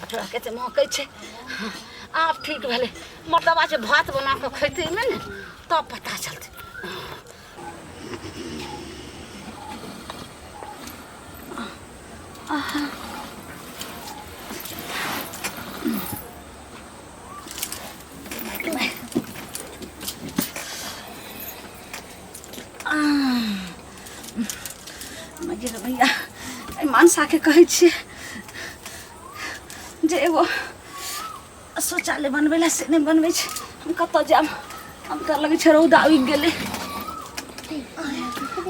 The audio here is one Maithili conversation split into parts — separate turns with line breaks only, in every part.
बाप रे, कते महकै छै। आब ठीक भेलै। मर्दबा जे भात बना कऽ खैतै एहिमे ने तब पता चलतै। भैया एहि मनसाके कहै छियै जे एगो शौचालय बनबै लए, से नहि बनबै छै। हम कतऽ जायब? हम तऽ लगै छै रौदा उगि गेलै,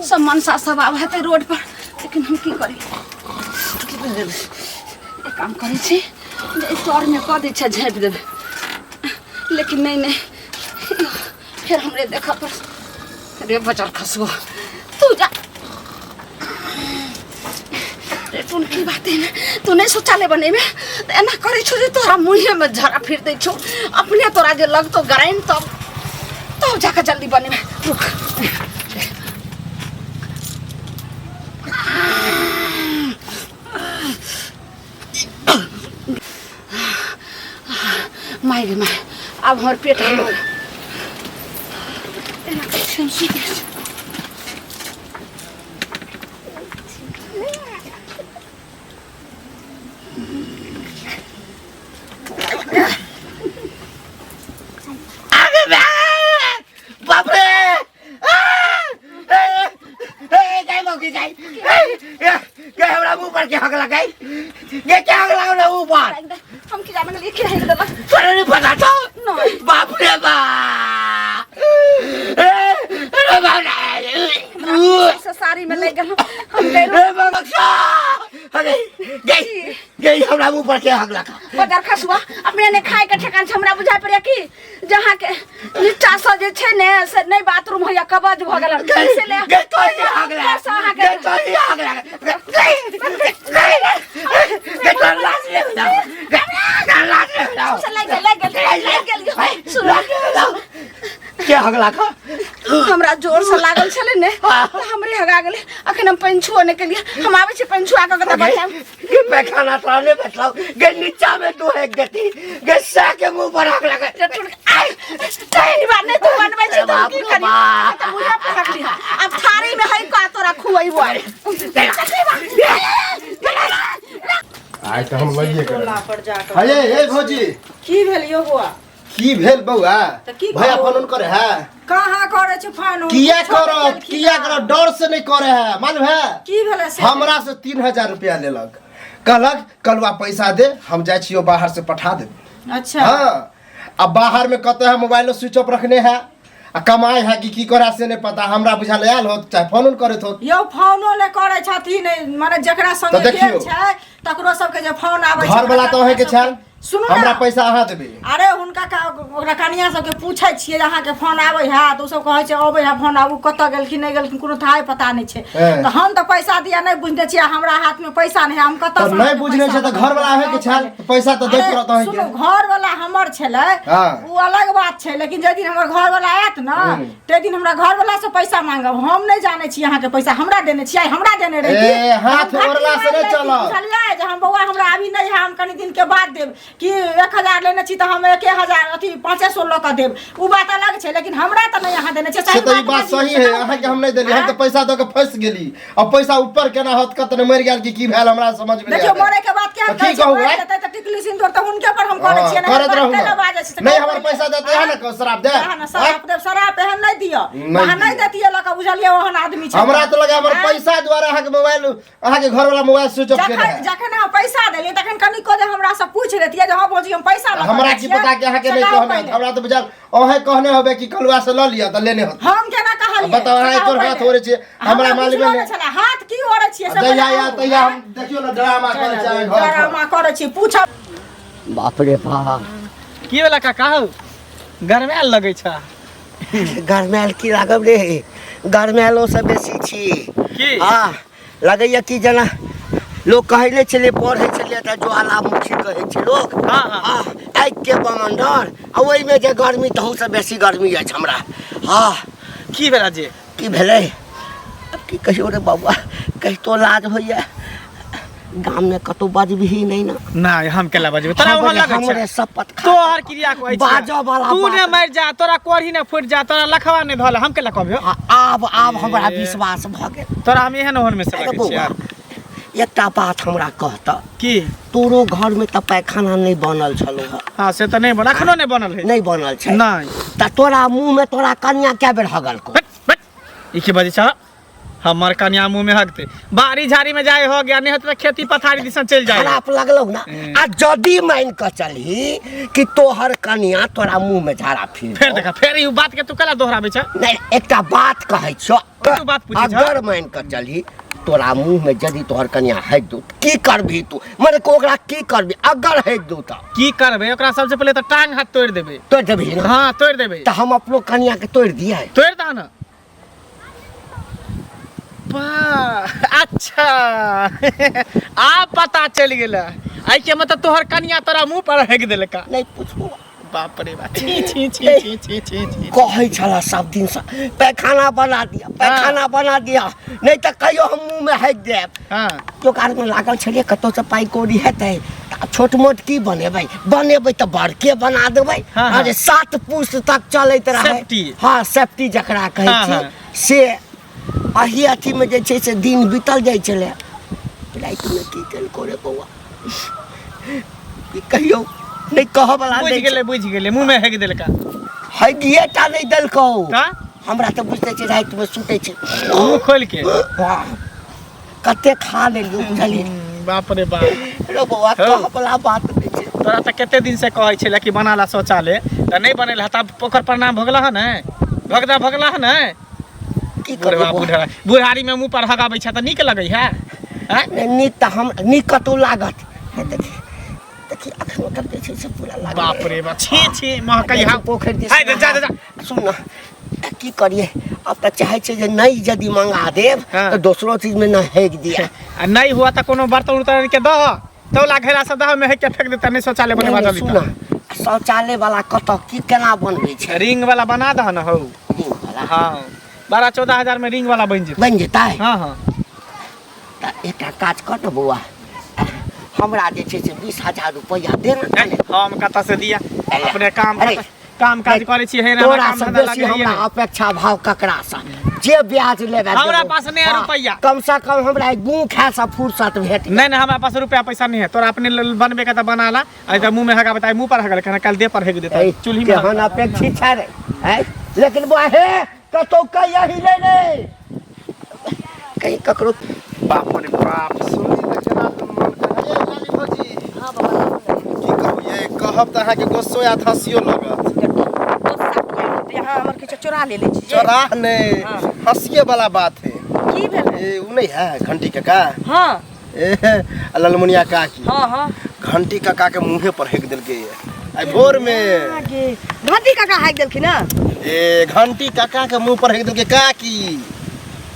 सब मनसा सब आब हेतै रोड पर, लेकिन हम की करी? एक काम करै छी जे एहि तरमे कऽ दै छै, झाँपि देबै। लेकिन नहि नहि, फेर हमरे देखऽ पड़त। रे बचल खसुआ, तू जा रे। तू की बात है ने, तू नहीं शौचालय बनेबे तऽ एना करै छौ जे तोरा मुँहेमे झड़ा फिर दै छौ अपने। तोरा जे लगतौ गराइन तब तब जाकऽ जल्दी बनेबे। रुक। माय गे माय, आब हमर पेट हटल। एना करै छी, हम सुति जाइ छी।
आगे बाप रे, ए गाय मौकी गाय के हमरा मुंह पर के हक लगाई गे, के हक लगा हमरा मुंह पर?
हम की जाने गेलियै के हक देलक।
तोरा नहीं पता तो?
नहीं।
बाप रे बाप, ए रे बाप रे,
से साड़ी में लागि गेल हम गई।
रे बाप, अरे गई गई, हमरा मुंह पर के हक लगा?
बदर खसुआ, अपने ने खाए के ठेकान छै। हमरा बुझाइ पड़े कि जहाँ के नीचा से जे छै ने से नहि बाथरूम होइया, कबज भऽ गेल से ले।
गई तो ही हक लगा।
से अहाँके
गई तो ही हक लगा। गई गई गई, तो लाज ले जाओ, गई लाज ले जाओ।
से लागि गेल, लागि गेल, लागि गेल। सुनू।
के हक लगा?
हमरा जोर से लागल छलै ने तऽ हमरे हगा गेलै। अखन हम पानि छुओ नहि केलियै। हम आबै छी पानि छुआ कऽ तऽ बतायब।
गे पैखाना तोरा नहीं बैठलो गे, नीचा में तू एक गति गे, सा के मुंह पर हक लगा।
तेहन बात नहि, तू बनबै छी तऽ हम की करी? तऽ मुँहे पर रखली। आब थारी में है का तोरा खुएबो?
आइ तऽ हम लइए के
टोला पर जाकर।
अरे ए भौजी।
की भेल यौ बौआ?
की भेल बौआ?
तऽ की
भैया
कहू?
फोन उन करे है?
कहाँ करै छै फोन उन?
किया
कुछो नहि
करत?
केलखिन
किया
हँ।
करत? डर से नहीं करे है, मालूम है?
की भेलै से?
हमरा से 3000 रुपया लेलक, कहलक कलुआ पैसा दे, हम जाइ छियो बाहर से पठा देब।
अच्छा।
हाँ, अब बाहर में कते है, मोबाइलो स्विच ऑफ रखने है आ कमाए है कि की करा से नहीं पता। हमरा बुझाल आयल होत, चाहे फोन उन करैत होत।
यौ फोनो नहि करै छथिन, माने जकरा
तऽ
संगे
देखियौ।
गेल छै तकरो सबके जे फोन आबै छै।
घर वाला तऽ अहें के छल।
सुनू ने।
हमरा पैसा अहाँ देबै।
अरे हुनका ओकरा कनिया सबके पूछै छियै जे अहाँके फोन आबै है तऽ ओ सब कहै छै अबै है फोन। आबू कतऽ गेलखिन नहि गेलखिन कोनो थाहे पता नहि छै।
हैं।
तऽ हम तऽ पैसा दिया नहि बुझने छियै, हमरा हाथमे पैसा नहि है, हम कतऽ
तऽ
से
नहि
अहाँके
बुझने
पैसा
छै तऽ घर वाला अहें के छल, पैसा तऽ दै
अरे,
पड़त अहें के।
सुनू, घर वाला हमर छलै
हाँ।
ओ अलग बात छै, लेकिन जाहि दिन हमर घर वाला आयत ने ताहि दिन हमरा घर वाला से पैसा मांगब। हम नहि जानै छी अहाँके पैसा हमरा देने छियै, हमरा देने रही।
ए, हाथ ओरला से नहि चलत।
बुझलियै जे हम बौआ हमरा अभी नहि है, हम कनी दिन के बाद देब, कि 1000 लेने छी तऽ हम 1000 अथी 500 लऽ कऽ देब, ओ बात अलग छै, लेकिन हमरा तऽ नहि अहाँ देने छियै।
से
सही
तऽ ई बात
बाजू,
सही
से
है,
कहू।
अहाँके हम नहि देली। हम
आँय?
तऽ पैसा दऽ के फँसि गेली। अब पैसा ऊपर केना होत, कत मरि गेल कि की भेल, हमरा समझ में नहीं
देखियौ
आबै।
मरे के बाद केहन
तऽ की
कहै छै,
कहू,
मरि
आँय?
जेतै तऽ टिकली सिन्दूर तऽ हुनके पर हम करै
हाँ,
छियै ने,
करैत
बात
रहू
कैला
ने।
बाजै छी से
नहीं
कहू
हमर
पहिले।
पैसा देते है ने, शराब दे।
सएह ने, शराब देब, शराब एहन नहि दिअ।
नहि
अहाँ नहि
दिअ।
देतियै लऽ कऽ, बुझलियै, ओहन आदमी छै।
हमरा तऽ लगे हमर
आँय?
पैसा द्वारा अहाँके मोबाइल, अहाँके घर वाला मोबाइल स्विच ऑफ केने
जखन
है।
जखन अहाँ पैसा देलियै तखन कनिको जे हमरा से पूछि लेतियै जे हँ भौजी हम पैसा लऽ कऽ
हमरा
दै
की
छियै,
पता कि अहाँके
से
नहीं
कहू
कहने
पहिले।
हमरा तऽ बुझायल अहें कहने होबे कि कलुआ से लऽ लिअ तऽ लेने होत।
हम केना कहलियै?
बताउ, अहाँ
से कहू
एकर हाथ
पहिले।
ओढ़ै छियै, हमरा मालूमे
बुझलो
नहि।
नहि छलै, हाथ की ओढ़ै छियै से
जहिया
पहिले
आयल
कहू।
तहिया हम देखियौ ने ड्रामा करै छै अहाँ घर पर।
ड्रामा करै छी, पूछब।
बाप रे बाप।
की भेला काका हौ, गरमायल लगै छ?
गरमायल की लागब रे, गरमायलो से बेसी छी।
की?
हाँ, लगैया कि जेना लोक कहै नहि छलै, पढ़ै छलै तऽ ज्वालामुखी कहै छै लोक।
हाँ, हाँ।
हाँ, आगिके बमंडर आ ओहिमे जे गर्मी, तहूसँ बेसी गर्मी अछि हमरा। हाँ।
की भेला जे?
की भेलै, आब की कहियौ रे बौआ, कहितो लाज होइए। गाम में कतौ बजबही नहीं ना।
नहीं हम केला बजबे तोरा ओहन लगै छै।
हमरे शपथ खा।
तोहर क्रिया कहै छै।
बाजऽ वाला
तू
बात।
ने मरि जा, तोरा कोढ़ी ने फूटि जा, तोरा लखवा ने धल, हम केला कहबियो?
आब हमरा विश्वास भऽ गेल।
तोरा हम एहन ओहन में से
अरे
लगै
बौआ,
छी यार।
एकटा बात हमरा कहत
की?
तोरो घर में तऽ पैखाना नहीं बनल छलो हँ।
हाँ से तऽ नहीं बनल, अखनो नहीं बनल है।
नहीं बनल छै।
नहीं।
तऽ तोरा मुँह में तोरा कनिया कए बेर हगल को?
बट, बट, ई की बजै छह? हमर कनिया मुँह में हगते बाड़ी झाड़ी में जाए हो गया, नहीं होते तऽ खेती पथारी दिसन चलि जाए।
खराब लगलौ ना। आ जदि मान के चलही कि तोहर कनिया तोरा मुँह में झाड़ा फिर
फेर देखा, फेर ई बात के तू केला दोहराबै छह?
नहीं, एकटा बात कहै छियौ।
तू बात पूछै छह?
अगर मान के चलही तोरा मुँह में यदि तोहर कनिया हगि दौ की करबही तू? मने ओकरा की करबही अगर हगि दौ तऽ?
की करबै ओकरा? सबसे पहिले तऽ टांग हाथ तोड़ि देबै।
तोड़ि देबही ना?
हाँ तोड़ि देबै।
तऽ हम अपनो कनिया के तोड़ि दियै?
तोड़ि दह ना। वाह, अच्छा आब पता चलि गेलै। एहि के मतलब तोहर कनिया तोरा मुँह पर हगि देलका।
नहीं पूछबो।
बाप रे बाप, छी छी छी छी छी छी छी।
कहै छला सब दिन से पैखाना बना दिया, पैखाना बना दिया, नहीं तऽ कहियो हम मुँह में हगि देब।
हाँ।
जोगार में लागल छलियै, कतौ से पाइ कौड़ी हेतै तऽ छोट मोट की बनेबै, बनेबै तऽ बड़के बना देबै।
हाँ, हाँ।
अरे 7 पुस्त तक चलैत रहै।
सेफ्टी।
हाँ, सेफ्टी जकरा कहै
हाँ,
छी
हाँ।
से अही अथी में जे छै से दिन बीतल जाइ छलै। रातिमे की केलको रे बौआ, की कहियौ, नहीं कहऽ वाला
बुझि
नहि
गेलै, बुझि गेलै, मुँह में हगि देलका।
हगिए टा नहि देलकौ।
तऽ?
हमरा तऽ बुझिते छै रातिमे सुतै छै
मुँह खोलि के।
वाह, कते खा लेलियौ बुझलियै।
बाप रे बाप।
रे बौआ,
हौ।
कहऽ वाला बात नहि छै।
तोरा तऽ कते दिन से कहै छलै कि बना ला शौचालय, तऽ नहि बनेल हँ, तब ओकर परिणाम भोगला हँ ने? भोगदा भोगला हँ ने?
की
बुढ़वा
करबै बौआ?
बुढ़वा बुढ़ारी में मुँह पर हगाबै छै तऽ नीक लगै है? आँय?
नहि, नीक तऽ हम नीक कतौ लागत? हे देखी देखी, अखनो तक जे छै से पूरा लागल।
बाप रे बाप, छी छी महकै
जाइ
हा
छी पोखरि दिस।
हाय, जा जा जा।
सुन न, की करिए अब तऽ चाहै छै जे नहि यदि मंगा देब
हाँ।
तऽ दोसरो चीज में न हेक दिया।
आ नहीं हुआ तऽ कोनो बर्तन उर्तन के दह, तौला घेरा सब दह में हेक के फेंक देता, नहीं शौचालय बनवा
नहीं,
जल्दी।
सुन न, शौचालय वाला कतऽ की केना बनबै छै?
रिंग वाला बना दह न हौ।
रिंग वाला?
हाँ, 12-14 हजार में रिंग वाला बन जेतै।
बनि जेतै?
हाँ हाँ।
तऽ एकटा काज कर न बौआ, हमरा जे छै से 20,000 रुपैआ दे न।
नहीं, हम कतऽ से दिया?
अरे,
अपने काम
अरे,
काम काज करै छी, हे
तोरा से बेसी हमरा अपेक्षा भाव ककरा से? जे ब्याज लेबे
हमरा
देबो।
पास नहीं है
हाँ,
रुपैआ।
कम से कम हमरा गुँ खाए से फुर्सत भेट।
नहीं नहीं, हमरा पास रुपया पैसा नहीं है। तोरा अपने लेल बनबे के तऽ बना ला, आ तऽ मुँह में हगा बताई, मुँह पर हगल खाना कल दे पर हग देता
ए,
चूल्ही में।
केहन अपेक्षित छै रे हैं? लेकिन बुआ हे कतौ कहिया ही ले रे कहीं ककरो।
बाप रे बाप, सुनी तऽ केना तऽ मन करे। ये लाली भौजी, की कहू ये, कहब तऽ अहाँके गुस्सो आयत, हँसियो लगत।
यहाँ हमर किछु चोरा लेले छी जे।
चोरा नहीं, हँसिए वाला बात है।
की भेलै?
ए उ नहीं है घंटी काका?
हाँ।
ए ललमुनिया काकी।
हाँ हाँ।
घंटी काका के मुँहे पर हेक देलकै ये आइ भोर में।
आगे घंटी काका हाक देलखिन ना?
ए घंटी काका के मुँह पर हेक देलकै काकी।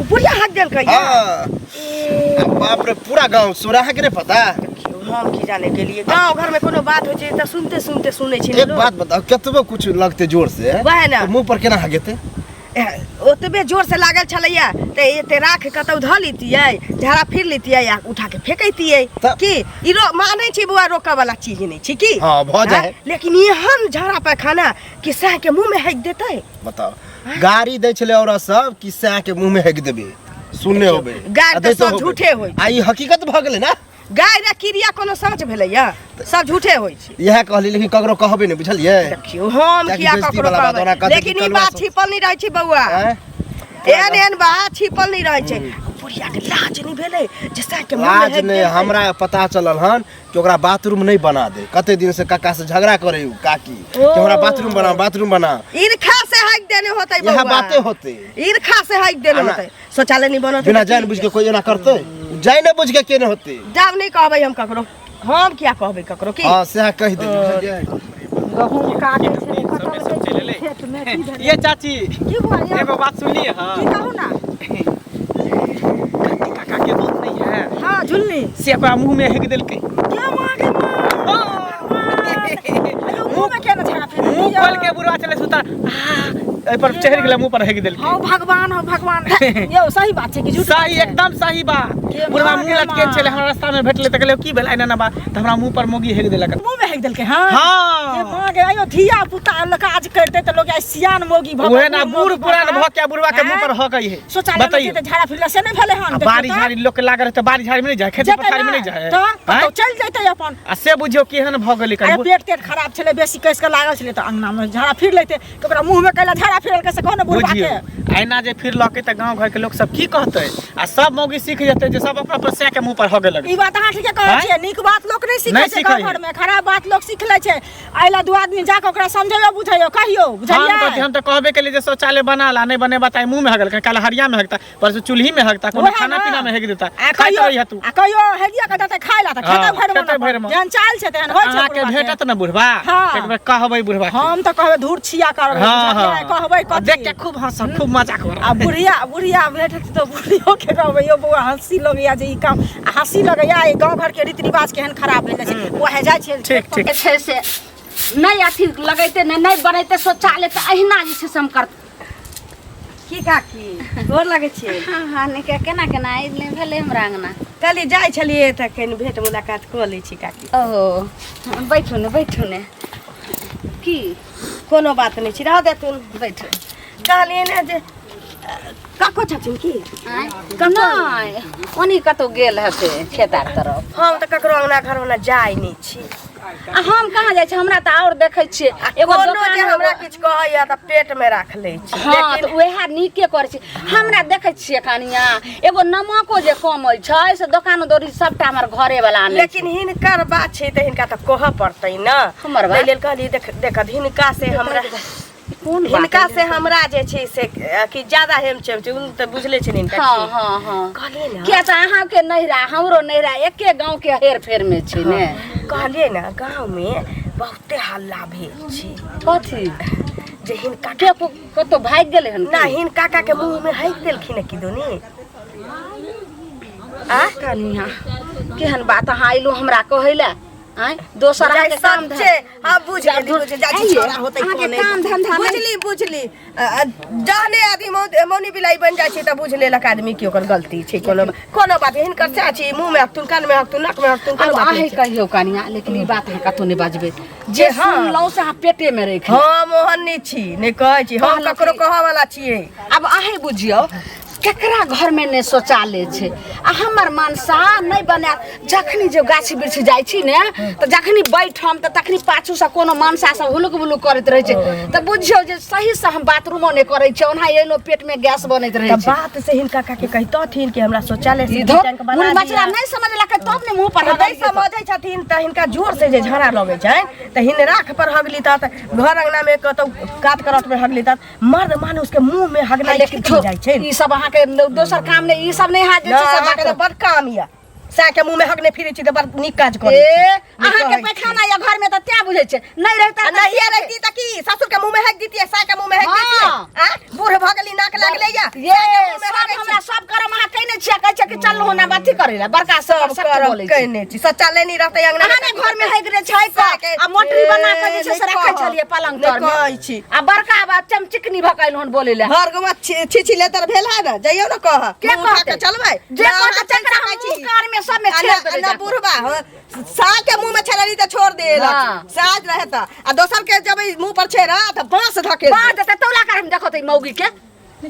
उ बुढ़िया हाक देलकै ये?
हाँ। आ बाप रे, पूरा गांव सोरा के नहीं पता।
हम की जाने के लिए, गांव घर में कोनो बात होइ छै तऽ सुनते सुनते सुनै छै ने
एक
लोग।
बात बताओ, कतबो कुछ लगते जोर से
वएह ना।
तो मुँह पर केना हगेते?
ओतबे जोर से लागल छलैया तऽ एते राख कतौ धऽ लेतियै, झाड़ा फिर लेतियै आ उठा के फेंकैतियै। की ई रो मानै छी बौआ, रोकऽ वाला चीज नहि छै की।
हाँ, भऽ जाए।
हाँ? लेकिन एहन झाड़ा पैखाना कि सएह के मुँह में हेक देतै।
बताओ, गाड़ी दै छलै औरत सब कि सएह के मुँह में हेक देबे, सुनने होबे।
गारि
आ
तऽ
दैतो
सब
होबे।
झूठे होइ।
आ ई हकीकत भऽ गेलै ना।
गारि आ क्रिया कोनो सच भेलैया? सब झूठे होइ छै।
इएह कहली, लेकिन ककरो कहबै नहि, बुझलियै?
देखियौ, हम
कियाकि
किया
बेइज्जती
ककरो
वाला बात, ओना
कहबै,
कहतै कि
लेकिन ई
कलुआ
बात
सब-
छिपल नहि रहै छै बौआ।
आँय?
एहन एहन बात छिपल नहि रहै छै। बुढ़िया के लाज नहि भेलै जे सएह के मुँह में
लाज
हेक
नहि।
देलकै?
हमरा पता चलल हन कि ओकरा बाथरूम नहि बना दे, कते दिन से काका से झगड़ा करे उ काकी कि हमरा बाथरूम बना, बाथरूम बना।
ईर्खा से हाइक देने होतै
इएह
बौआ।
बाते होतै।
ईर्खा से हाइक देने
आना।
होतै, शौचालय नहि बनत
बिना
तऽ
जान
की?
बुझ के कोई एना करतै? जाने बुझ के केने होतै।
जाब नहि कहबै हम ककरो, हम किया कहबै ककरो की।
हाँ, सएह कहि देली, बुझलियै?
गहूम काटै छलै,
सबे सब चलि एलै।
खेत में की भेलै?
ये चाची,
की हुआ ये?
एगो बात सुनलियै हँ?
की कहू ना?
घंटी काका के दूध नहीं है?
हाँ, झुलनी।
से ओकरा मुँह में हेक देलकै।
के माँ गे माँ? अयो, मुँह में केना झाड़ा फेंक
मुँह
दिया?
खोल के बुढ़वा चले सुता। आ, एहि पर चढ़ि गेलै मुंह पर हेग देलकै।
हौ भगवान, हौ भगवान, यौ सही बात छै कि झूठ?
सही, एकदम सही बात।
के
बुढ़वा
माँ,
मुंह
के
लटके
माँ।
छलै, हमरा रास्ता में भेटलै तऽ कहलियै की भेल एना एना बात, तऽ हमरा मुंह पर मौगी हेग देलक।
मुंह में हेग देलकै? हाँ
हाँ।
हे माँ गे, आइयो धिया पुता लग काज करते तऽ लोग आइ सियान मौगी भऽ
उहे ना,
बूढ़
बूढ़ पुरान
भऽ
भऽ के बुढ़वा के मुंह पर हकै है।
शौचालय में
बतैयौ।
जेतै झाड़ा फिरला से नहि भेलै हन।
आ
देखियौ
बाड़ी
तऽ।
झाड़ी लोक के लागल रहै तऽ बाड़ी झाड़ी में नहि जाइ, खेती
जेतै
पथारी में
ने,
नहि जाइ।
तऽ
आँय?
कतौ चलि जेतै अपन।
आ से बुझियौ केहन भऽ गेलै।
अरे
कनि
पेट तेट खराब छलै, बेसी कसि कऽ लागल छलै तऽ अंगना मे झाड़ा फिर लेतै तऽ ओकरा मुँह मे कैला झाड़ा फिरलकै से कहू ने बुढ़बा
बुझियौ
के।
एना जे फिर लके तऽ गाँव घर के लोक सब की कहतै? आ सब मौगी सीख जेतै जे सब अपना पर सैं के मुँह पर हगे लगतै।
ई बात अहाँ ठीके कहै
आँय?
छियै, नीक बात लोक नहि सीखै
नहि
छै गाँव
सीखै।
घर मे, खराब बात लोक सीख लै छै। एहि लए दू आदमी जाकऽ ओकरा समझैयौ बुझैयौ कहियौ।
हम कहती
बुझलियै?
हम तऽ कहबे केलियै जे शौचालय बना ला, नहि बनेबा तऽ आइ मुँह में हगल, काल्हि हरिया में हगता, परसू चूल्ही में हगता, कोनो
ओएह
खाना
ने।
पीना में हेग देता।
आ
खाइत
कहियो
रहिहे तू।
आ कहियो हेगिया के देतै खाय ला तऽ
हाँ,
खेतै भरि
खेतै
मन।
भरि मन।
जेहन चाल छै तेहन होइ छै
अहाँके
बुढ़बा के।
भेटत ने बुढ़बा?
हाँ।
एक बेर कहबै बुढ़बा के।
हम तऽ कहबै धूर छिया करबै।
हाँ।
बुझलियै?
हाँ।
कहबै
आ देख
कथी
के खूब हंसब, खूब मजा करब।
आ बुढ़िया बुढ़िया भेटत तऽ बुढ़ियो के कहबै, यौ बौआ, हँसी लगैया जे ई काम, आ हँसी लगैया ई गाँव घर के रीति रिवाज केहन खराब भेल जाइ छै। उएह जाइ छै।
ठीक ठीक।
जे छै से नहि अथी लगैते, नहि नहि बनैते शौचालय तऽ अहिना जे छै से हम करतै।
की काकी, गोर लगै छियै।
हाँ हाँ, नीके। केना केना नहि भेलै हमरा अङ्गना?
कहली जाइ छलियै तऽ कनि भेंट मुलाकात कऽ लै छी काकी।
ओ बैठू ने, बैठू ने। की?
कोनो बात नहि छै, रह देथुन।
बैठू।
कहलियै ने जे काको छथिन की?
आँय? नहि, ओनी कतहु गेल हेतै खेत आर तरफ।
हम तऽ ककरो अंगना घर ओना जाइ नहि छी।
आ हम कहाँ जाइ छी? हमरा तऽ आओर देखै छियै एगो
कोनो
दोकान
जे हमरा किछु कहैया तऽ पेट मे राख लै छी।
हाँ
लेकिन
तऽ उएह नीके करै छी। हमरा देखै छियै कनिया, एगो नमको जे कम होइ छै से दोकानो दौरी सबटा हमर घरे वाला आनै छै।
लेकिन हिनकर बात छै तऽ हिनका तऽ कहऽ पड़तै ने।
हमर बात?
ताहि लेल कहलियै देख देखत हिनका से हमरा
कोन बात?
हिनका से हमरा जे छै से कि ज्यादा हेम चेम छै, उन तऽ बुझले छै ने हिनका।
हाँ
की।
हाँ हाँ।
कहलियै ने
किया तऽ अहाँके नैहरा हमरो नैहरा एके गाँव के हेर फेर में छै ने।
कहलियै ने गाँव में बहुते हल्ला भेल छै।
कथी?
जे हिनका
के कतौ भागि गेलै हन?
ना, हिनका काका के मुंह में हकि देलखिन की दुनी आ
कनिया, केहन बात अहाँ अयलहुँ हमरा कहै लए? आँय, दोसर अहाँके काम
सच्चे हम बुझ गेली, बुझ जाइ छी, छोड़ा होतै
अहाँके
कोने।
काम धंधा नहि-
बुझली बुझली। जहने आदमी मौनी बिलाई बनि जाइ छै तऽ बुझ लेलक आदमी कि ओकर गलती छै। कोनो कोनो बात नहि, हिनकर सएह छै, मुँह में हकतुन, कान में हकतुन, नाक में हकतुन, कोनो
आब
बात
अहीं
नहि छै।
कहियौ कनिया, लेकिन ई बात अहाँ कतहु नहि बजबै। जे
हँ।
सुनलहुँ से अहाँ पेटे मे राखि लेब।
हम ओहन नहि छी, नहि कहै छी हम
कहलहुँ
ककरो
कि-
कहऽ वाला छियै।
आब अहीं बुझियौ, केकरा घरमे नहि शौचालय छै आ हमर मनसा नहि बनायत। जखनी जे गाछ वृक्ष जाइ छी ने तऽ जखनी बैठम तऽ तखनी पाछूसँ कोनो मनसा सब हुलुक बुलुक करैत रहै छै, तऽ बुझियौ जे सहीसँ हम बाथरूमो नहि करै छियै, ओना एलो पेटमे गैस बनैत रहै
तऽ
छै।
बात से हिनका काके कहितथिन कि हमरा शौचालय
ई
से
धो
टैंक बना
मुड़ी मचला
दिअ।
नहि समझलकै तब ने मुँह पर
तऽ नहि
हगलियै।
समझै छथिन तऽ हिनका जोर से जे झड़ा लगै छनि तऽ हिन राख पर हगली तऽ घर अंगना मे कतौ कात करत मे हगली तऽ मर्द मानुस के मुंह में हगनाइ
लेकिन
ठीक हो जाइ छै।
ई सब अहाँके दोसर काम नहि, ई सब नहि हैत जे छै से
अहाँके तऽ बड़ काम यऽ, साय के मुंह में हगने फिरै छी तऽ बड़ नीक काज करै
ए
छी।
अहाँके
कहै छी।
पैखाना या घर में तऽ तें बुझै छै, नहि रहिता
आ
तऽ
नहिये रहिती तऽ की ससुर के मुंह में हगि दितियै, साय के मुंह में हगि दितियै?
हाँ।
आ बूढ़ भऽ गेली, नाक लागलै या
ये
साय के मुंह में
सब
हगै छी।
हमरा सब करम अहाँ कहिने छियै, कहै छियै कि चलू ना अथी करै लए, बड़का सब
सब
सबके
करम
बोलै छै।
कयने छी, शौचालय नहि रहतै अंगना
अहाँ ने घर में हगि रे छै तऽ आ मोटरी बना के जे छै से
नहि
रखै
कहब।
छलियै पलंग
नहि
तर में।
कहै छी।
आ बड़का बात चमचिकनी भऽ कऽ एलहुँ बोलै लए।
घर गुमा छी लेतर भेल है ने, जइयौ ने कह
के
मुँह उठा
कहतै?
के चलबै
जे
ना,
कहतै
अहाँ चलि
तकरा
सकै
हम
छी।
मुँह कान में सब में
आ
छेड़
ना-
देबै
आ ना
जाकऽ।
बुढ़बा हँ, साँझ के मुँह में छेड़ली तऽ छोड़ देलक।
हाँ।
साँझ रहे तऽ आ दोसर के जब ई मुँह पर छेड़ा तऽ बाँस धकेल
बाँस देतै तौला कर हम देखत मौगी के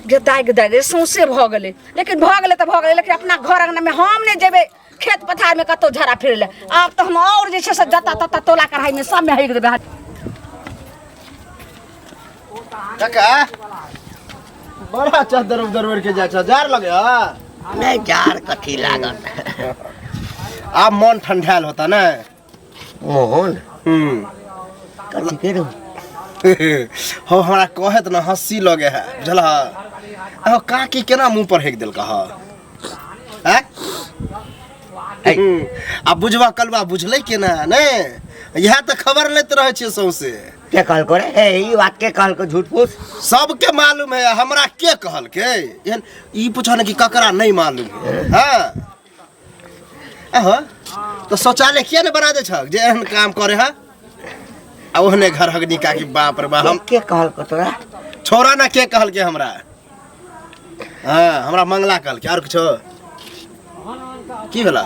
गेदाइ गेदाइ सौंसे भऽ गेलै। लेकिन भऽ गेलै तऽ भऽ गेलै, लेकिन अपना घर अङ्गनामे हम नहि जेबै खेत पथारमे कतहु झड़ा फिरै लए। आब तऽ हम आओर जे छै से जतऽ ततऽ तौला कढ़ाइमे सबमे हगि देबै।
काका, बड़ा चादर उदर ओढ़ के जाइ छ, जार लगे है?
नहि, जार कथी लागत।
आब मन ठंडायल होता ने?
मोहन। कथी के रहो?
हो, हमरा कहत न हंसी लगे है, बुझल है? काकी केना मुंह पर हेक देलका है? आ बुझबा कलबा बुझलै केना ने, इएह तऽ खबर लैत रहै छियै सौंसे।
के कहलको रे? हे, ई बात के कहलको? झूठ फूस
सबके मालूम है, हमरा के कहलकै एहन ई पूछो ने कि ककरा नहीं मालूम है। हाँ अहो, तो शौचालय किया ने बना दे छक जे एहन काम करे है आ ओहने घर हगनी काकी। बाप रे बाप, हम
के कहलको तोरा?
छोड़ा ना के कहलकै हमरा हाँ हमरा मंगला कहलकै आओर किछो की भेला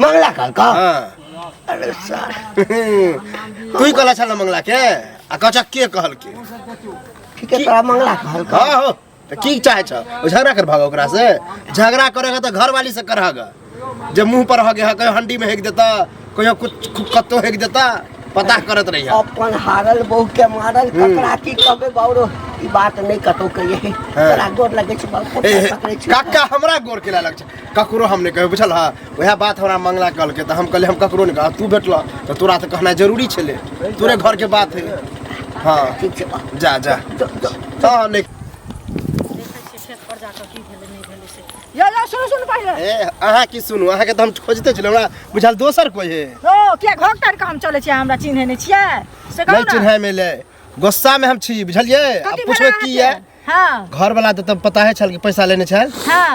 मंगला कहलका
हाँ
अरे सर
तू ही कहला छल ना मंगला के आ कहछ के कहलकै
ठीक है तोरा मंगला कहलका
हाँ हो तऽ की चाहे छ ओ झगड़ा कर भाग ओकरा से झगड़ा करेगा तऽ घरवाली से करहगा जे मुंह पर हगे ह कहियो हंडी में हेक देता कहियो कुछ कत्तो हेक देता पता करत रहिया
अपन हारल बहु के मारल ककरा की कहबे बाउरो ई बात नहीं कतौ कहिए तोरा गोर लगे छै बाबू
ए, ए,
पकड़ै छी
काका हमरा गोर केला लग छै ककरो हम नहि कहबै बुझल हँ वएह बात हमरा मंगला कहलकै तऽ हम कहलियै हम ककरो नहि कहब तू भेटल तऽ तोरा तऽ कहनाइ जरूरी छलै तोरे घरके बात है हाँ
ठीक छै बाबू
जा जा
जो जो
हाँ नहि
देखै छियै खेत पर जाकऽ की भेलै नहि भेलै से यौ यौ सुनू सुनू पहिले
ए अहाँ की सुनू अहाँके तऽ हम खोजते छलहुँ हमरा बुझायल दोसर कोइ है
यौ किया घोघ तारि कऽ हम चलै छियै हमरा चिन्है नहि छियै से कहू
नहि
ने
चिन्है में ले गुस्सा में हम छी बुझलियै आब
कथी
पुछबै
भेलै
की ये
अहाँके? हाँ
घर वाला तऽ पता है छल कि पैसा लेने छल
हाँ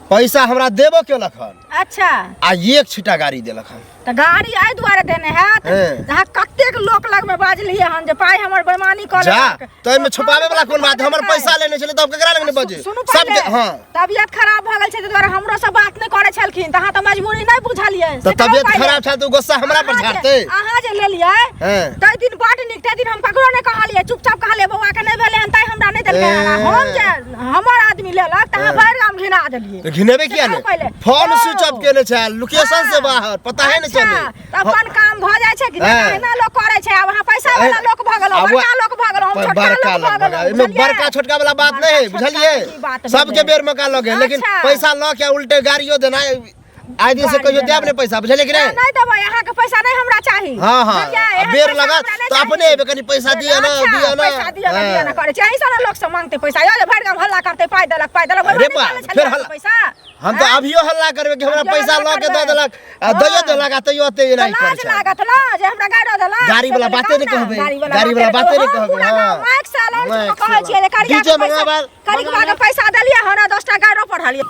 पैसा हमरा देबो केलक हन
अच्छा
आ एक छिटा गाड़ी देलक हन
तऽ गाड़ी एहि दुआरे देने हैत
हैं।
अहाँ कतेक लोक लगमे बाजलियै हन जे पाइ हमर बेमानी कऽ
जा
लेलक।
तो एहिमे छुपावे वाला कोन बात है? हमर पैसा लेने छलै तऽ हम केकरा लग नहि बजे
सुनू पहिले
सबके हाँ
तबियत खराब भऽ गेल छै ताहि दुआरे हमरो से बात नहि करै छलखिन तऽ अहाँ तऽ मजबूरी नहि बुझलियै
तऽ
से कहू
तबियत
पहिले।
खराब छल तऽ ओ गुस्सा हमरा पर
अहाँ जे-
झाड़तै
अहाँ जे लेलियै
हैं।
ताहि दिन बड नीक ताहि दिन हम ककरो नहि कहलियै चुपचाप कहलियै बौआ के नहि भेलै हन तैं हमरा नहि देलकै हन। आ हम जे हमर आदमी लेलक तऽ अहाँ भरि गाम घिना देलियै
तऽ घिनेबे किया
से कहू
ने
पहिले।
फोन
ओ।
स्विच ऑफ केने छै लोकेशन से बाहर पता है नहीं
अच्छा,
चले
तऽ अपन काम भऽ जाइ छै कि नहि
हाँ।
एहिना लोक करै छै आब अहाँ पैसा वाला लोक भऽ गेलहुँ
आब
बड़का लोक भऽ गेलहुँ हम छोटका
बड़का
लोक भऽ
लोक भऽ
गेलहुँ
गेल। एहिमे
बुझलियै?
बड़का छोटका वाला बात नहीं है
बड़का छोटका
बुझलियै
की बात
सबके
भेलै?
बेर मौका लगे लेकिन
अच्छा।
पैसा लऽ के उल्टे गाड़ियो देना आइ दिन से
गाड़ी
कहियो
देना।
देब नहीं पैसा बुझलियै कि नहीं
नहि देबै अहाँके पैसा नहि हमरा चाही
हाँ, हाँ।
बुझलियै?
आ
एहन
बेर
पैसा
लागत
हमरा नहि
तऽ
चाही।
अपने एबै, कनि पैसा दिअ ना,
अच्छा,
दिअ ना।
पैसा दिअ ना, दिअ ना
हाँ।
करै छै एहि ने लोक सब मांगते पैसा यौ जे भरि गाम हल्ला करते पाइ देलक पाइ देलक
अरे
बेमानी
बा,
करै छलियै
फेर हल्ला-
पैसा
हम तऽ अभियो हल्ला करबै कि हमरा
अभियो
पैसा
हल्ला
लऽ के दऽ
करबै।
देलक आ दैयो
हाँ।
देलक आ तैयो ओते
तऽ
एनाही करै
लाज
छै
लागत ना जे हमरा गाड़ि देलक
गाड़ी वाला
से
बाते नहि
कहू ना,
कहबै।
गाड़ी वाला
गाड़ी वाला बाते नहि
हम
कहबै,
पूरा
हाँ।
गाम माइक से अनाउंस
माइक
कऽ कहै
से
छियै जे करिया
डीजे
के पैसा
मंगाबल।
करिकबा के पैसा देलियै हन 10टा गाड़ियो पढ़लियै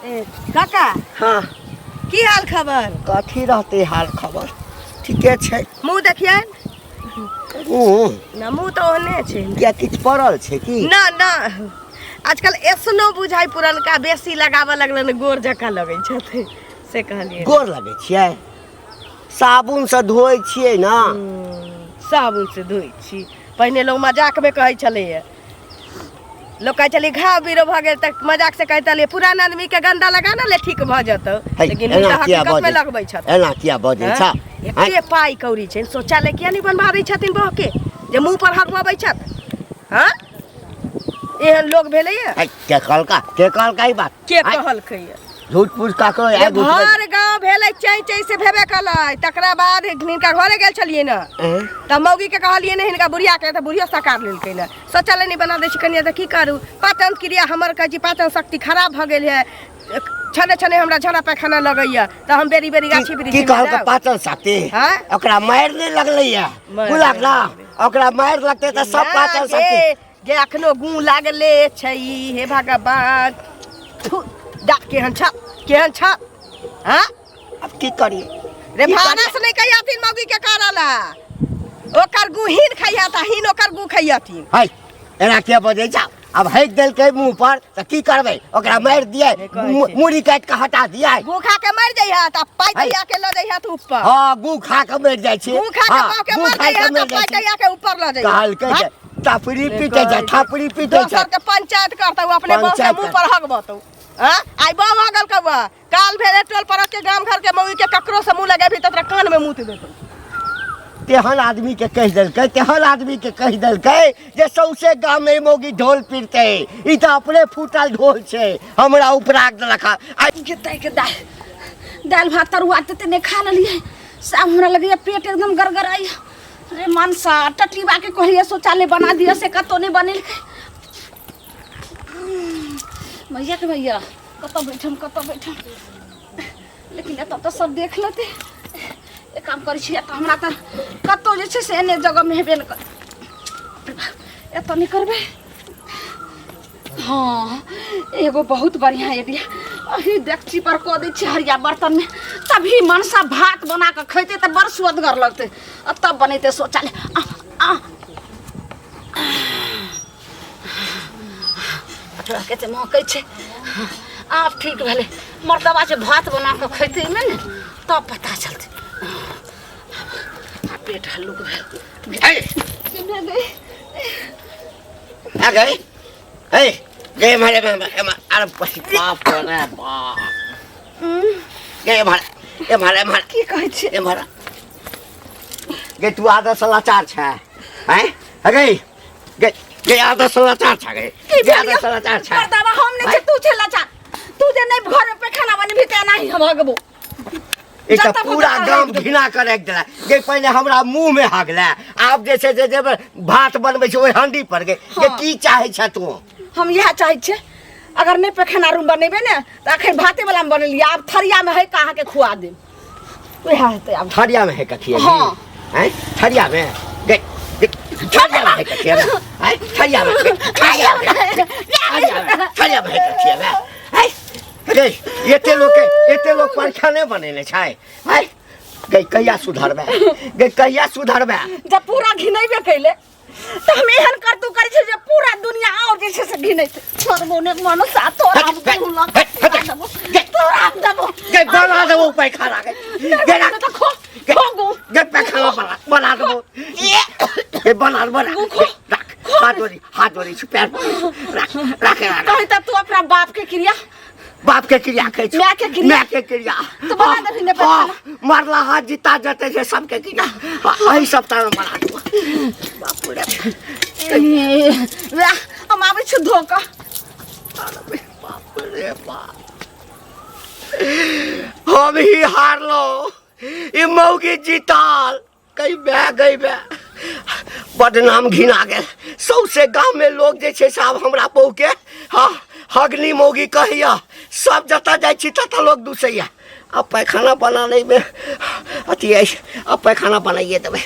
ए, काका
हाँ
की हाल खबर
कथी रहतै हाल खबर ठीके छै
मुँह देखियै
ओ
ना मुँह तऽ ओहने छै
किया किछु पड़ल छै की
ना ना आजकल एसनो बुझाइ पुरनका बेसी लगाबऽ लगलन गोर जकाँ लगै छथिन से कहलियै
गोर लगै छियै साबुनसँ धोइ छियै ने
साबुन से धोइ छी पहिने लोग मजाकमे कहै छलैए लोग कहै छलै घाव बीरो भऽ गेल तऽ मजाक से कहै छलियै पुरान आदमीके गन्दा लगा ने ले ठीक भऽ जेतौ
है,
लेकिन ई
एना
तऽ
किया
हकीकतमे
बजै
लगबै छथिन
एना किया बजै छ
एते पाइ कौड़ी छै शौचालय किया नहि बनबा दै छथिन बहके जे मुँह पर हगबबै छथि हँ एहन लोग भेलैए
है, के कहलका के कहलका ई बात
के
आँय,
कहलकैए
झूठ फूस ककरो
जे
आगू
भर गाँव भेलै चै चै से भेबे कलै तकरा बाद हिनका घरे गेल छलियै ने तऽ मौगी के कहलियै ने हिनका बुढ़िया के तऽ बुढ़ियो सकार लेलकै ने शौचालय नहि बना दै छै कनिया तऽ की करू पाचन क्रिया हमर कहै छी पाचन शक्ति खराब भऽ गेल है छने छने हमरा झड़ा पैखाना लगैया तऽ हम बेरी बेरी गाछी वृक्षी
की कहलकै पाचन शक्ति
हाँ?
ओकरा मारि नहि लगलैया
मारि
बुझलक ना ओकरा मारि लगतै तऽ सब पाचन शक्ति
गे अखनो गू लागले छै हे भगवान थु, डा केहन छ केहन छ हाँ
अब की करिए
रे भानस नहि कहियाथिन मौगी के करल ओकर गू हीन खैया त हीन ओकर गू खैयाथिन
है एना के बजै छ अब हेक देलकै मुंह पर तऽ की करबै ओकरा मारि दियै
नहि कहै छै।
मुड़ी काटि कऽ हटा दियै
गू खा के मरि जइहा त पाइ
है।
दैया के ल जइहा तू ऊपर
हँ गू खा कऽ मरि जाइ छै
गू खा के
हँ,
बाप के
गू
मर
खा
जइहा
कऽ मरि
त
जाइ
पाइ
छै
दैया के ऊपर ल जइहा
कहलकै जे थपड़ी पीटै छै थपड़ी पीटै छै
दोसर के पंचायत करतौ अपने बहू के
पंचायत
मुंह पर हगबतौ हाँ आइ बहू हगल कौआ काल भेले टोल पर के गाम घर के मौगी के ककरो से मुंह लगेबही त तोरा कान में मुत देतौ
तेहन आदमी के कहि देलकै तेहन आदमी के कहि देलकै जे सौंसे गाम में मौगी ढोल पीटतै ई तऽ अपने फूटल ढोल छै हमरा उपराग देलक हँ। आ
के के दालि दालि भात तरुआ तते नहि खा लेलियै से आब हमरा लगैए पेट एकदम गड़गड़ाइए रे मनसा टटीबा के कहलियै शौचालय बना दिअ से कतौ नहि बनेलकै भैया के भैया कतऽ बैठम कतऽ बैठम लेकिन एतऽ तऽ सब देख लेतै एक काम करै छी एतऽ हमरा तऽ कतौ जे छै से एने जगहमे हेबे नहि कर एतऽ नहि करबै हाँ एगो बहुत बढ़िया आइडिया अही डेकची पर कऽ दै छियै हरिया बर्तनमे, तभी मनसा भात बना कऽ खैतै तऽ बड़ सुअदगर लगतै। आ तब बनेतै शौचालय। आ आ कते महकै छै। आब ठीक भेलै। मर्दबा जे भात बना कऽ खैतै ने, तब पता चलतै। आ पेट हल्लुक भेल।
आ गए ए गए मारे मारे, अरे बाप रे बाप, गए मारे ए मारे मारे।
की कहै छियै?
ए मारे गे, तू आदत लाचार छै हैं? गई गई गई, आदत लाचार छै गई।
की
गे, आदत लाचार छै।
मर्दबा हम नहि छै, तू छै लाचार। तू जे नहि घर में पैखाना बनेबही तऽ एनाही हम हगबो।
ई तऽ
जतऽ
पूरा
बुझल
गाम
रहै।
घृणा कऽ राखि देला गे। पहिने हमरा मुँह मे हगले, आब जे छै से जे भात बनबै छै ओहि हंडी पर। गे गे, की चाहै छ तू?
हम इएह चाहै छियै, अगर नहि पैखाना रूम बनेबै ने तऽ अखन भाते वाला मे बनेलियै, आब थरिया मे है कऽ अहाँके खुआ देब, उएह हेतै आब।
थरिया मे है कथी?
हाँ।
हैं, थरिया मे गे गे, थरिया मे है कथी हैं? थरिया मे गे, थरिया मे, थरिया मे, थरिया मे है कथी हैं गे? एते लोक के, एते लोक पैखाने बनेने छै हैं गे? कहिया सुधरबै गे, कहिया सुधरबै?
जब पूरा घिनेबे कैले तऽ हम एहन करतू करै छियै जे पूरा दुनिया आओर जे छै से घिनैत छोड़बो ने मनसा तोरा। हम
हट, हट,
कहलक
हट, हट,
देबो तोरा, हम देबो
गे, बना देबो पैखाना गे। गे राख।
तऽ खो खो गो।
गे, पैखाना बना, बना देबो गे, बना बना।
खो।
राख, हाथ जोड़ी, हाथ जोड़ी छी, पैर पकड़ै छी। राख राख राख।
कही तऽ तू अपना बाप के क्रिया।
बाप के क्रिया कहै छी?
माय के क्रिया?
माय के क्रिया।
तऽ बना देबही ने पैखाना?
हाँ, मरला हाथ जीता जते छै सबके क्रिया। हाँ, एहि सप्ताह में बना देबो। बाप रे।
वएह हम आबै छी धो कऽ।
बाप रे बाप, हम ही हारलो, ई मौगी जीताल। कई बे गई बे, बदनाम घिना गेल सौसे गाँव में। लोग जे छै से आब हमरा बहू के हाँ हगनी मौगी कहैया। सब जतऽ जाइ छी ततऽ लोग दूसैया। आब पैखाना बनाने में अथी अछि, आब पैखाना बनाइए देबै।